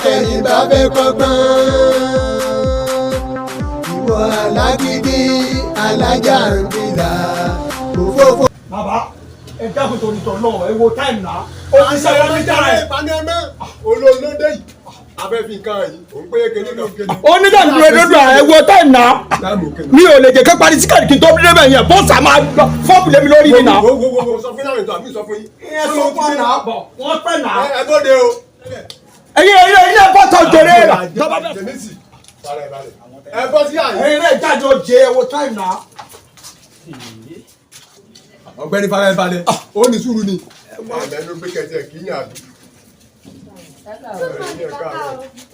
Ẹni bá fẹ́ kọ́gbọ́n. Ìwọ alágídí alájàngbìlà òfófó. Bàbá ẹ dákun torí tọ̀ lọ ẹ wo táìmù náà. Ó ti ṣe ọmọ mi dára ẹ. Panẹ́mọ́ olóńdé yìí abẹ́ fi nǹkan yìí òun pé kéde kan. Ó ní dáàbò dúró dúró ẹ wo táìmù náà. Mi ò lè jẹ́ kí parí síkàdì kí n tó débẹ̀ yẹn bọ́sà máa lọ fọ́ọ̀mù lé mi lórí mi náà. Wo wo wo sọ fún láàrin tó àbí sọ fún yín. Ẹ sọ fún àná bọ̀ wọ́n pẹ́ náà. Ẹ tó de o. Ẹyin ẹyin ẹyin ẹ bọ́ tọ̀ jèrè rà. Jẹ̀mísì balẹ̀ balẹ̀. Ẹ bọ́ sí àyè. Ẹyin náà jáde ó jẹ ẹ wo táìmù náà. Ọ̀gbẹ́ni fara ẹ balẹ̀. Ó ní sùúrù ni. Ẹ̀mẹ́ ló gbé kẹsẹ̀ kí yàn àbí.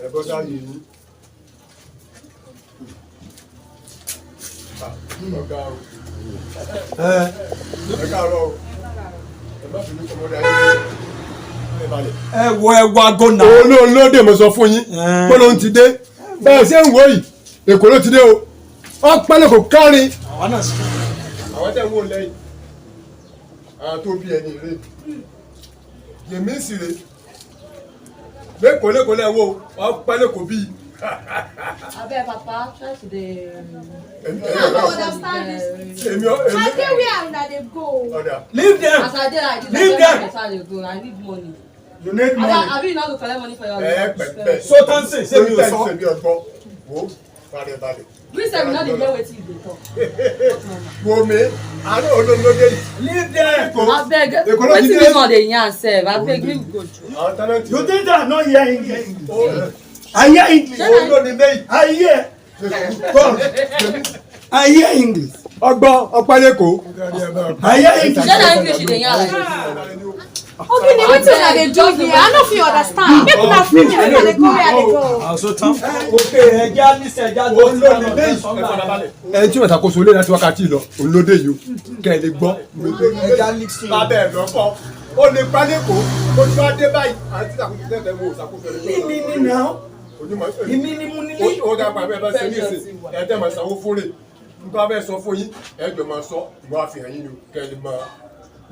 Ẹ bọ́ sáyé yín. Ọ̀gá o. Ẹ káàárọ̀ o. Ẹ má bínú kọ́mọdé ayé. Ẹ balẹ̀. Ẹ wo aago náà. Olóńlódé mo sọ fún yín pé ló ń ti dé bẹ́ẹ̀ ṣé ń wò yìí Èkó ló ti dé o ọpẹ́ lè kó kárin. Àwọn tẹ̀ ń wò lẹ́yìn àwọn tó bí ẹni rè yèmí sì rè lẹ́kọ̀ọ́ lẹ́kọ̀ọ́ lẹ́ wo ọpẹ́ lè kó bí. Abeg papa, try to dey. I no understand this. Èmi ọ I èmi dey where una dey go. Ọ̀dà. Leave them. As I dey like this, Leave I them. get better dey go. I need money. You need money. Abi you no go collect money for your. Ẹ pẹ̀pẹ̀. Sọ́tánsì ṣé mi ò sọ. Ṣé mi ò gbọ́ wo balẹ̀ balẹ̀. We sef we no dey hear wetin you dey talk. Wo mi àánú olóńlódé yìí. Leave them. Abeg, Èkó ló ti wetin dé. this one dey yarn sef? Abeg, make we go through. Àwọn tánẹ́ǹtì. You think that I no hear English? I hear English. Olóńlódé yìí. I hear. God. I hear English. Ọgbọ́n ọpẹ́ lẹ́kọ̀ọ́. I hear English. Shey na English you dey yarn like this? Okay, ni wetin una dey do here? I no fit understand. Make una free me, make I dey go where I dey go. Okay, ẹja nísẹ̀ ẹja lọ sí Olóńlódé yìí. Ẹni tí wọ́n ṣàkóso ilé láti wákàtí lọ olóde yìí o kẹ́ ẹ lè gbọ́. Ẹja lísìn. Bàbá ẹ̀ lọ́kọ́ ó lè pa lẹ́kọ̀ọ́ ó ti wá dé báyìí àti ṣàkóso tẹ̀tẹ̀ wo ṣàkóso rẹ̀. Èmi ni náà. Onímọ̀ Èmi ni mo nílé. Ó dá pa bẹ́ẹ̀ bá ṣe ní ìsìn ẹ̀ tẹ́ máa sanwó fún rè nípa bẹ́ẹ̀ sọ fún yín ẹ̀ jọ máa sọ ìwọ àfihàn yín ni o kẹ́ ẹ lè máa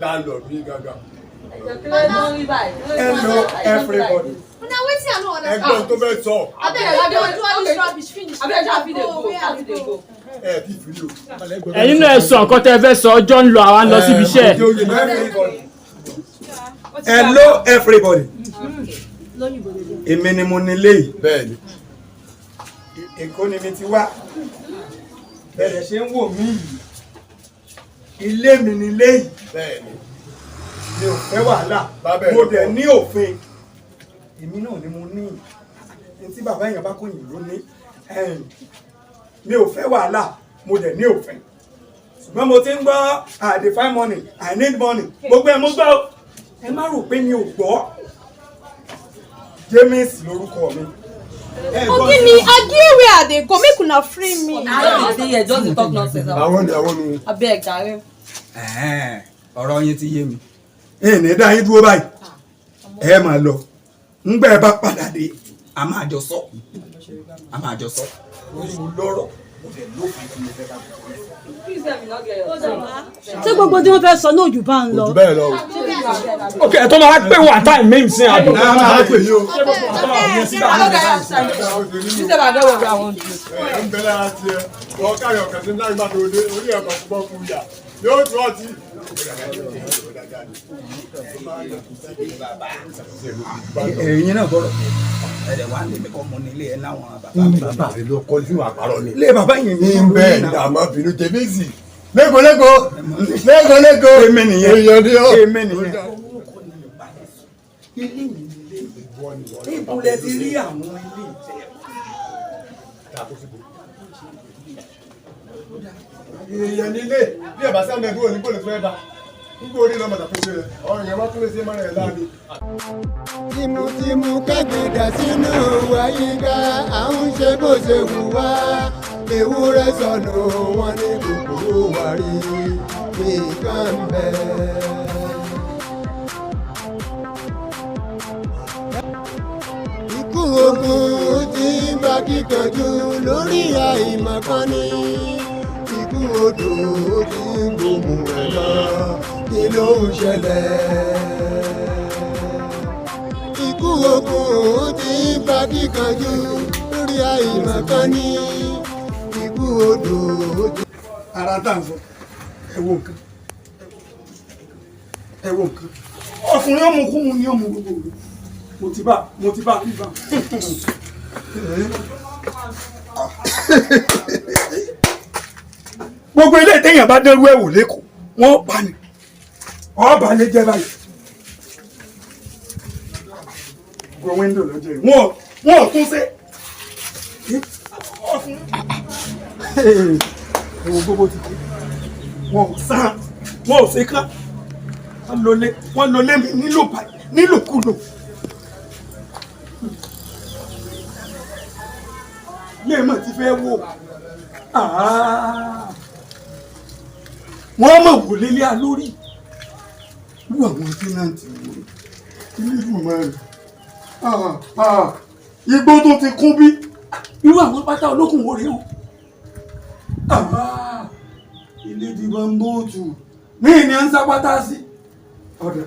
láńlọ́ọ̀dù yín gángan. Hello everybody. Una wetin I no Ẹgbọ́n understand. tó fẹ́ sọ. Abeg, I don do all this rubbish finish. Abeg, ṣáà fi dey go, ṣáà fi dey go. Ẹ ti fi rí o. Ẹ̀yin náà ẹ sọ nǹkan tẹ́ ẹ fẹ́ sọ, ọjọ́ ń lọ, àwa ń lọ síbi iṣẹ́. Hello everybody. Èmi ni mo nílé yìí. Bẹ́ẹ̀ni. Èkó ni mi ti wá. Bẹ̀rẹ̀ ṣe ń wò mí yìí. Ilé mi nílé yìí. Bẹ́ẹ̀ni. Mi ò fẹ́ wàhálà. Bàbá ẹ̀ Mo ló dẹ̀ kọ́. ní òfin. Èmi náà ni mo ní. Ní tí bàbá èèyàn bá kó yìí ló ní. Mi ò fẹ́ wàhálà. Mo dẹ̀ ní òfin. Ṣùgbọ́n mo ti ń gbọ́ I dey find money, I need money. Gbogbo ẹ̀ mo gbọ́ o. Ẹ má rò pé mi ò gbọ́. James lorúkọ mi. Ẹ gbọ́ Okay, ni I get where I dey go. Make una free me. I don dey here just dey talk nonsense. Àwọn ni àwọn nu. Abeg, jare. Ẹ̀hẹ́n, ọ̀rọ̀ yín ti yé mi. Ẹ ní dá yín dúró báyìí, ẹ máa lọ ńgbà ẹ bá padà dé a máa jọ sọ, a máa jọ sọ. Mo lọ́rọ̀ mo dẹ̀ lófin tí mo fẹ́ bá gbogbo yín sọ. You sef you no get your time. Ṣé gbogbo tí wọ́n fẹ́ sọ náà jù bá ń lọ? Ojú bẹ́ẹ̀ lọ o. Ok, ẹ tó máa pè wá táìmù mímu sí àbí. Náà máa pè yín o. I no get your time. You sef I get what I wan do. Ẹ ń bẹ lára tiẹ̀. Wọ́n káyọ̀ ọ̀kẹ́ sí láì má tó dé orí ẹ̀kọ́ púpọ̀ fún yà. Yóò tún ọtí. Ẹ̀yin náà gbọ́dọ̀ ẹ̀rẹ̀ wá lé mi kọ́ mọ nílé ẹ̀ láwọn bàbá mi. Bàbá rẹ̀ ló kọ́ sí wàá parọ́ ni. Ilé bàbá yẹn Ní bẹ́ẹ̀ ni àmọ́ bínú Jẹ́mísì. Lẹ́kọ̀ọ́ lẹ́kọ̀ọ́ lẹ́kọ̀ọ́ lẹ́kọ̀ọ́. Èmi nìyẹn. Èèyàn ni ọ́. Èmi nìyẹn. Ilé mi nílé ibo lẹ ti rí àwọn ilé ìtẹ́. Èèyàn nílé bí ẹ̀ bá sáà mẹ́gbẹ́ òní bò lè fẹ́ bá. Nígbà orí lọ́mọ tàkóso rẹ̀ ọ̀rọ̀ yẹn wá tún lè ṣe mọ́ra ẹ̀ láàbí. Tìmùtìmù kẹ́gbẹ̀dà sínú wáyíká, à ń ṣe bó ṣe wù wá. Ewúrẹ́ sọnù wọn ní kòkòrò wà rí nǹkan bẹ́ẹ̀. Ikú ogun tí ń bá kíkanjú lórí àìmọ̀kan ni. Ikú odò tí ń gbòmù ẹ̀ lọ, kí ló ń ṣẹlẹ̀? Ikú ogun tí ń bá Akíkanjú lórí àìmọ̀kan ní ikú odò ojú. Ara tá à ń sọ, ẹ wo nǹkan, ẹ wo nǹkan, ọkùnrin ọmọ kú mu ní ọmọ gbogbo rẹ. Mo ti bá bíbá. Gbogbo ilé ìtẹ̀yìn bá dẹ́rú ẹ̀wò lẹ́kọ̀ọ́, wọ́n pa ni ọba lè jẹ́ báyìí. Gbogbo wíńdò lọ́jọ́ yìí wọ́n ò tún ṣe. Ẹ̀wọ̀n gbogbo ti kú, wọn ò sàn, wọn ò ṣe kán, wọ́n lọ lé mi nílò báyìí nílòkulò. Léèmọ̀ ti fẹ́ wò, wọ́n mọ̀ wò lélẹ́ alórí wú àwọn tẹ́nàntì wò ilé ìgbìmọ̀ rẹ̀. Igbó tó ti kún bí irú àwọn pátá olókùn wò rèé o. Ilé di bambóòtù ní ìní à ń sá pátá sí ọ̀dà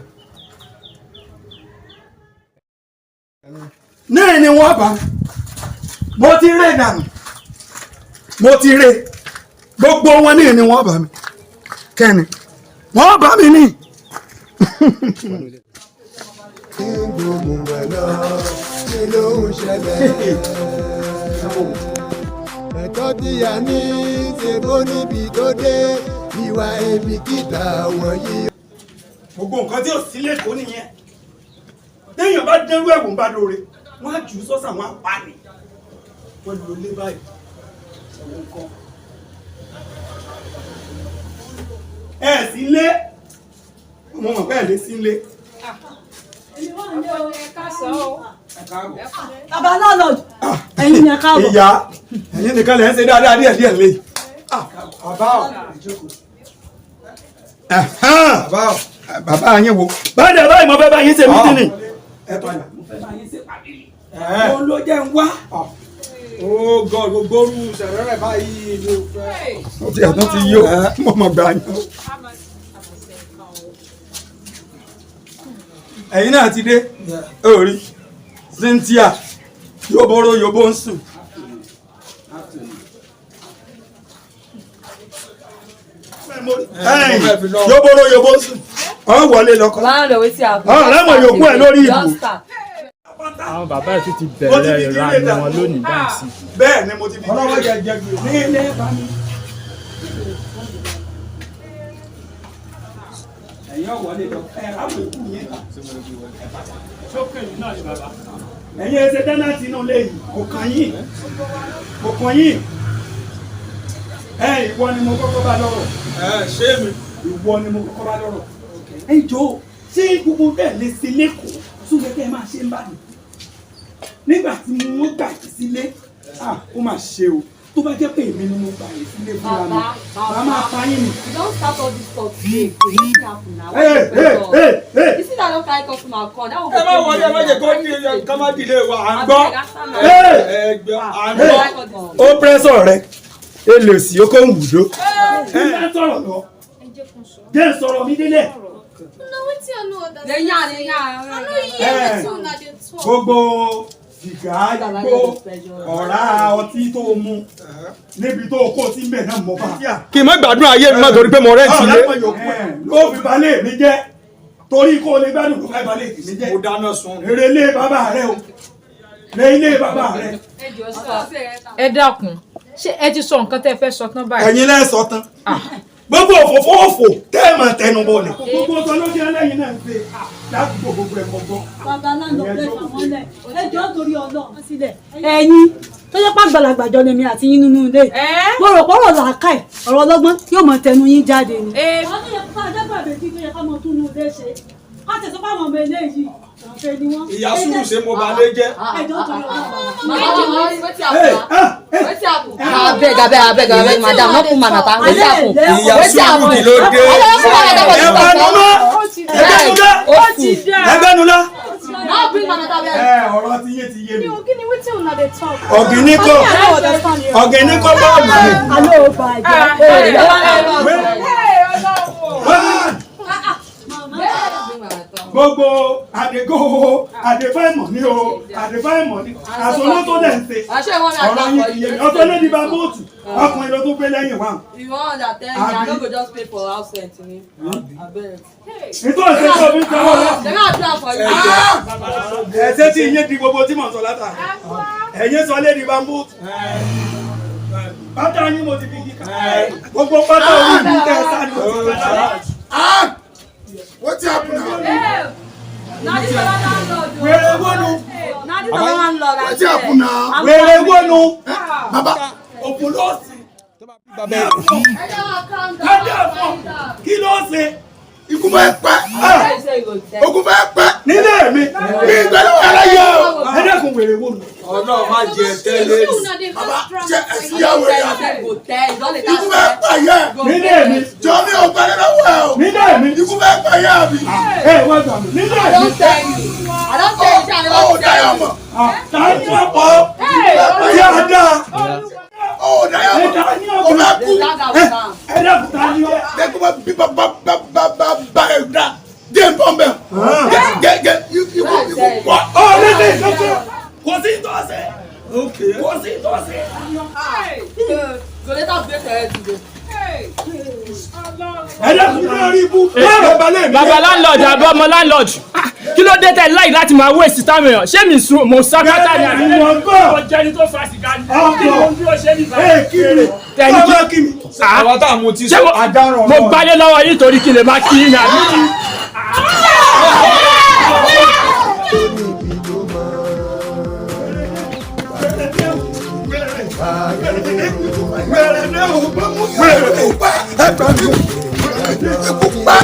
náà ni wọ́n bá. Mo ti rè dànù, mo ti rè gbogbo wọn ní ìní wọ́n bá mi kẹ́ni wọ́n bá mi ní. Gbogbo lọ kí ló ń ṣẹlẹ̀? Ẹ̀tọ́ tí a ní ṣe bó níbi tó dé ìwà ìbìkítà wọ̀nyí. Gbogbo nǹkan tí ò sí lẹ́kọ̀ọ́ nìyẹn. Téèyàn bá dẹ́rú ẹ̀wọ̀n bá lóore, wọ́n á jù ú sọ́sà, wọ́n á pa ni. Wọ́n lò lé báyìí, ẹ̀wọ̀n nǹkan. Ẹ sí lé, mo mọ̀ pé ẹ̀ lé sí lé. Bàbá landlord, ẹ̀yin ni ẹ káàbọ̀. Ìyá, ẹ̀yin nìkan lẹ̀ ń ṣe dáadáa díẹ̀ díẹ̀ lé. Bàbá o. Bàbá o, bàbá yín wo. Báyìí báyìí, mo fẹ́ bá yín ṣe mítìnì. Ẹ tọ́jà, mo fẹ́ bá yín ṣe pàdé. Òun ló jẹ́ ń wá. Ó gọ gbogbo orú sẹ̀rẹ̀rẹ̀ báyìí ni o fẹ́. Mo ti àtún ti yí o, mo mọ̀ gbà yín. Ẹ̀yin náà ti dé, orí Cynthia yóboro yóbó ń sùn. Yóboro yóbó ń sùn. Ọ̀ wọlé lọkọ. Landlord, wetin happen? Ọ̀ rẹ́mọ̀ yòókù ẹ̀ lórí ìbò. Just start. Àwọn bàbá ẹ̀ tún ti bẹ̀rẹ̀ ìranù wọn lónìí báyìí sí. Bẹ́ẹ̀ ni mo ti fi Ọlọ́wọ́ jẹ jẹ gbé. Ní ilé bá mi. Ẹ̀yin ọ̀wọ́lé lọ, ẹ̀ ráwọ̀ ikú yẹn kà. Sókè yìí náà ni bàbá. Ẹ̀yin ẹsẹ̀ dáná ti inú ilé yìí, kò kàn yín, kò kàn yín. Ẹ ìwọ ni mo kọ́kọ́ bá lọ́rọ̀. Ẹ ṣé mi. Ìwọ ni mo kọ́kọ́ bá lọ́rọ̀. Ẹ jọ, ṣé gbogbo bẹ́ẹ̀ lè ṣe lẹ́kọ̀ọ́ súnjẹ kẹ́ ẹ máa ṣe ń bá mi nígbà tí mo gbà yìí sílé? Ah, ó mà ṣe o, tó bá jẹ́ pé èmi ni mo gbà yìí sílé fúnra mi, màá máa pa yín ni. You don start all this talk today. Wetin happen na? Why Hey, you hey, press hey, us? hey. You see that don carry customer come. That one go Ẹ má pay wọlé, me ẹ má jẹ now. kó ní ká má dìlé wa, à ń gbọ́. Hey! Ẹ gbọ́, à ń gbọ́. Ó pẹ́sọ̀ rẹ̀ èlò sí ó kó ń wùdó. Ẹ ń sọ̀rọ̀ lọ, jẹ́ ń sọ̀rọ̀ mi délẹ̀. Una, wetin I no understand? Dey yarn, dey yarn. I no hear wetin una dey talk. Gbogbo sìgá, igbó, ọ̀rá ọtí tó mu níbi tó kó sí mbẹ̀ náà mọ́ bá. Kí n má gbádùn ayé mi má torí pé mo rẹ́ǹtì ilé. Ọ̀rẹ́ yòókù ẹ̀ ló fi balẹ̀ mi jẹ́, torí kó o lè gbádùn ló fẹ́ balẹ̀ mi jẹ́. Mo dáná sun. Èrè ilé bàbá rẹ o, lé ilé bàbá rẹ. Ẹ dákun, ṣé ẹ ti sọ nǹkan tẹ́ ẹ fẹ́ sọ tán báyìí? Ẹ̀yin lẹ́ sọ tán, gbogbo òfófó òfò tẹ́ ẹ̀ máa tẹnu bọ̀ ni. Gbogbo ọ̀sán ló jẹ́ lẹ́yìn náà ń ṣe ládùúgbò gbogbo ẹ̀kọ́ gbọ́. Bàbá landlord, ẹ fà wọ́n lẹ̀, ẹ jọ̀ọ́ torí Ọlọ́run sílẹ̀. Ẹ̀yin tó jẹ́ pàgbàlagbà jọ lèmi àti yín nínú ilé, mo rò pọ̀rọ̀ làákàì, ọ̀rọ̀ ọlọ́gbọ́n yóò mọ tẹnu yín jáde ni. Àwọn tó yẹ kó adágbà méjì tó yẹ ká mọ tún inú ilé ṣe, ká tẹ̀sán fáwọn ọmọ eléyìí ọ̀fẹ́ ni wọ́n. Ìyá sùúrù ṣe mo bà lé jẹ́. Ẹ jọ̀ọ́ torí Ọlọ́run. Wetin happen? Wetin happen? Abeg, abeg, abeg, abeg, madam, no put man matter. Wetin happen? Ìyá Wetin sùúrù happen? kí ló dé? Ẹ bá nu mọ́, ẹ bá nu lọ, ẹ bá nu lọ. No bring man matter where. Ẹ ọ̀rọ̀ ti yé ti yé mi. Kí ni wetin una dey talk? Ọ̀gìnní kọ́, ọ̀gìnní kọ́ bọ́ọ̀lù mi. Àlọ́ ò bàjẹ́. Gbogbo Gbogbo àdégò àdéfáìmọ̀ ní o, àdéfáìmọ̀ ní. Àsọlọ́ tó dẹ̀ ń ṣe. Ọ̀rọ̀ yín ti yé mi. Ọ̀tọ̀ lé ní bá bóòtù. Ọkùnrin ló tún gbé lẹ́yìn wa. You wan under tell me, I no go just pay for house rent ni. Abeg. Nítorí ṣe tó fi ń tọwọ́ lọ. Dem no apply for you. Ẹ̀ṣẹ̀ tí iye di gbogbo tí mò ń sọ látà. Ẹ̀yin sọ lé ní bá bóòtù. Pátá yín mo ti fi kíkà. Gbogbo pátá orí mi tẹ́ ẹ sá ni mo ti fi kà. Wetin happen now? Na this other landlord o. Wèrè wónú. Na this other landlord I Wetin happen now? Wèrè wónú. Baba. Òkú ló sì. Ẹ jẹ́ wá calm down. Kájà fún kí ló ṣe? Ikú fẹ́ pẹ́. Ogun fẹ́ pẹ́. Nílé mi. Mi ìgbẹ́lẹ̀ wà láyé o. Ẹ dẹ́kun wèrè wónú. Ọlọ́run má jẹ tẹ́lẹ̀. Baba ṣe ẹ̀sìn yà wèrè àbí? Go tell, you don dey Ikú fẹ́ pẹ́ yẹ. Nílé mi. Jọ mi ò gbẹ́lẹ̀ lọ́wọ́ ẹ o. Nílé mi. Ikú fẹ́ pẹ́ yẹ àbí? Ẹ wá gbà mí. Nílé I mi. don tell you. I don tell you say I never Ó tell dáyọ̀ you. mọ̀. Tani ọ̀pọ̀ tí a dá. Ó dáyọ̀ mọ̀. Ó fẹ́ kú. Ẹ dẹ́kun tani ọ. Dẹ́kun bá bí bá bá bá bá bá bá ẹ̀ dá. Jẹ́ n bọ̀ mbẹ́. Gẹ́ gẹ́ ikú ikú pọ̀. Ọ lédè ìkọ́kọ́. Kò sí ìtọ́sẹ̀. Kò sí ìtọ́sẹ̀. Go later break your head today. Ẹ dẹ́kun lórí ibú. Báwo balẹ̀ mi? Bàbá landlord àbí ọmọ landlord. Kí ló dé tẹ láì láti máa waste time èèyàn? Ṣé mi sùn mo sá pátá ni àbí Ìwọ̀n gbọ́. mo jẹ́ ẹni tó fa sìgá ni? Kí ló ń dúró ṣe nígbà? Ẹ kí ni? Tẹ̀lé Ọmọ kí mi. Àwọn tá a mú ti Ṣé sọ mo adaràn mo gbálé lọ́wọ́ yín torí kí n lè máa kí yín àbí? Wèrè ní o. Wèrè kú pẹ́. Ẹ gbà mí. Ikú pẹ́.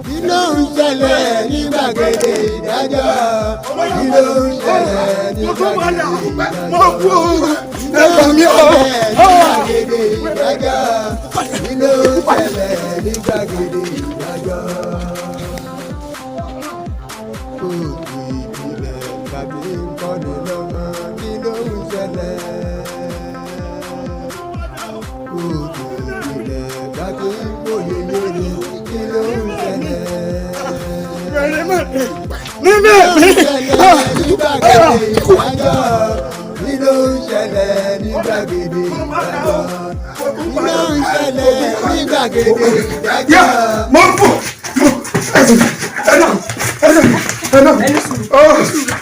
Kí ló ń ṣẹlẹ̀ ní gbàgede ìdájọ́? Kí ló ń ṣẹlẹ̀ ní gbàgede ìdájọ́? Mo kú o. Ẹ gbà mí o. Ní gbàgede ìdájọ́? Kí ló ń ṣẹlẹ̀ ní gbàgede ìdájọ́? Kóòtù ìbílẹ̀ tàbí nkọ́ni lọ́gbọ́n kí ló ń ṣẹlẹ̀? Kóòtù ìbílẹ̀ tàbí nkóye yéni kí ló ń ṣẹlẹ̀? Wèrè mọ̀ ní. Nílé mi. Ní gbàgede ìdájọ́ kí ló ń ṣẹlẹ̀ ní gbàgede ìdájọ́? Kí ló ń ṣẹlẹ̀ ní gbàgede ìdájọ́? Mo kú. Ẹ náà ẹ náà ẹ náà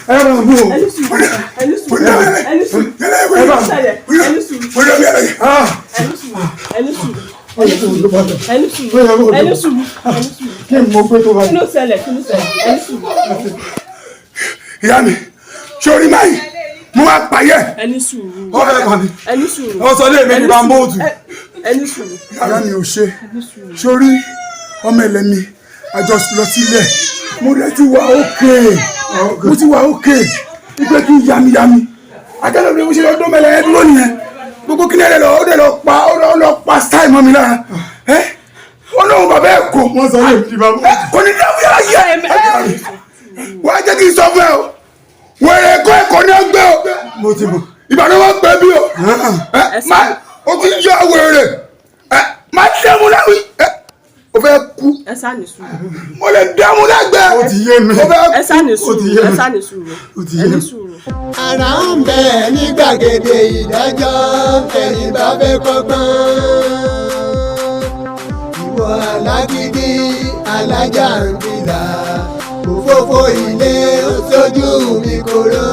ẹ náà mú o. Kí ni mo gbé tó bá yìí? Ìyá mi, sori máa yìí, mo máa pààyẹ. Ẹni sùúrù. Ó fẹ́ pa mi. Ẹni sùúrù. Ó sọ lé mi ní bambóòtù. Ẹni sùúrù. Ìyá mi ò ṣe. Sori ọmọ ẹlẹ́mi, àjọ lọ sílẹ̀. Mo rẹ̀ ti wà ókè. Mo ti wà ókè. Ìgbẹ́ kí n yami yami. Akẹ́lẹ́ mi mo ṣe lọ dún mẹ́lẹ̀ ẹ dúró nìyẹn. Gbogbo kí ni ẹ lọ, ó dẹ̀ lọ pa, ó lọ pa style mọ́ mi lára. Ẹ́ ó lóun bàbá ẹ̀ kò. Wọ́n sọ lé mi ní bambóòtù. Kò ní dáwọ́ yàrá yẹ. Wọ́n á jẹ́ kí n sọ fún ẹ o. Wẹ̀rẹ̀ ẹ̀kọ́ ẹ̀kọ́ ní ọgbẹ́ o. Mo ti mọ̀. Ìbàdàn wọn pẹ́ bí o. Ẹ má o ti yọ wèrè. Ẹ má dẹ́mu láwí. Ẹ o fẹ́ kú. Ẹ sá ní sùúrù. Mo lè dẹ́mu lẹ́gbẹ̀ẹ́. Ó ti yé mi. O fẹ́ Ẹ sá ní Ó ti sùúrù. yé Ẹ mi. sá ní sùúrù. Ó ti yé Ẹ ní mi. sùúrù. Ara ń bẹ ní gbàgede ìdájọ́ ẹni bá fẹ́ kọ́gbọ́n. Ìwọ alágídí alájàǹgbìlà òfófó ilé ó sójú mi kòró.